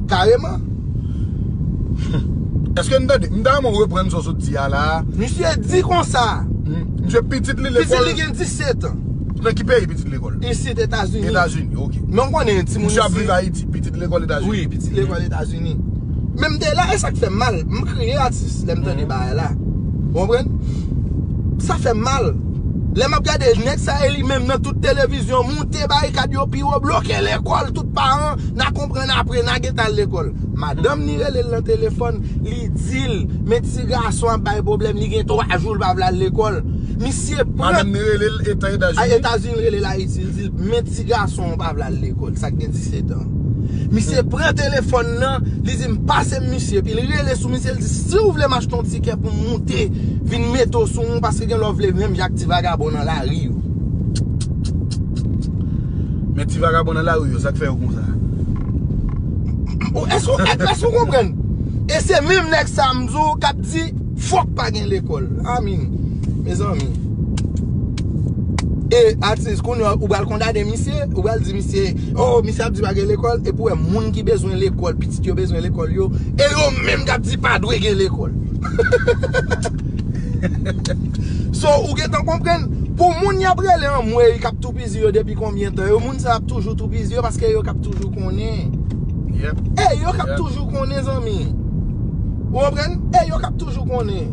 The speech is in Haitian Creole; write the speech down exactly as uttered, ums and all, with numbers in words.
Kareman. Èske n tande? M ta renmen w reprann sa w sot di a la. Misye di konsa. Hmm. Misye pitit li Pitit lekòl. Li gen disèt an. Nan ki peyi pitit lekòl? Isit Etazini. Etazini, ok. Men w konnen timoun Misye ap isit. Viv Ayiti, pitit lekòl Etazini. Wi, pitit lekòl Etazini. Menm de la, e sa k fè m mal. M kriye atis lè m tande bagay la. Ou konprann? Sa fè m mal. Lè m ap gade nèg sa e li menm nan tout televizyon, moute barikad yo pi wo, bloke lekòl, tout paran, n a konprann apre, n a gentan al lekòl. Madanm ni rele l nan telefòn, li di l, men ti gason ap bay pwoblèm, li gen twa jou l pa vle al lekòl. Misye pran Madanm ni rele l etan Ay, Etazini. Etazini rele l Ayiti, li di l, men ti gason w pa vle al lekòl, sa k gen disèt an. Misye pran telefòn nan, li di m pase m misye, epi l rele sou misye, li di si w vle m achte yon tikè pou m moute, vin mete w sou mwen, paske gen lè w vle menm jan ak ti vagabon nan lari yo. Men ti vagabon nan lari yo, sa k fè yo konsa? Ou- Èske w- èske w konprann? E se menm nèg sa m di w k ap di fòk pa gen lekòl. Amin. Mezanmi. E atis, kounye a, ou pral kondane misye, ou pral di misye, oh, misye ap di pa gen lekòl, epi w wè moun ki bezwen lekòl, pitit yo bezwen lekòl yo, e yo menm k ap di pa dwe gen lekòl. So, ou gentan konprann, pou moun y ap rele anmwey k ap toupizi yo depi konbyen tan, yo moun sa ap toujou toupizi yo paske yo k ap toujou konnen. Yep. E yo k ap Yep. Toujou konnen, zanmi. Ou konprann? E yo k ap toujou konnen.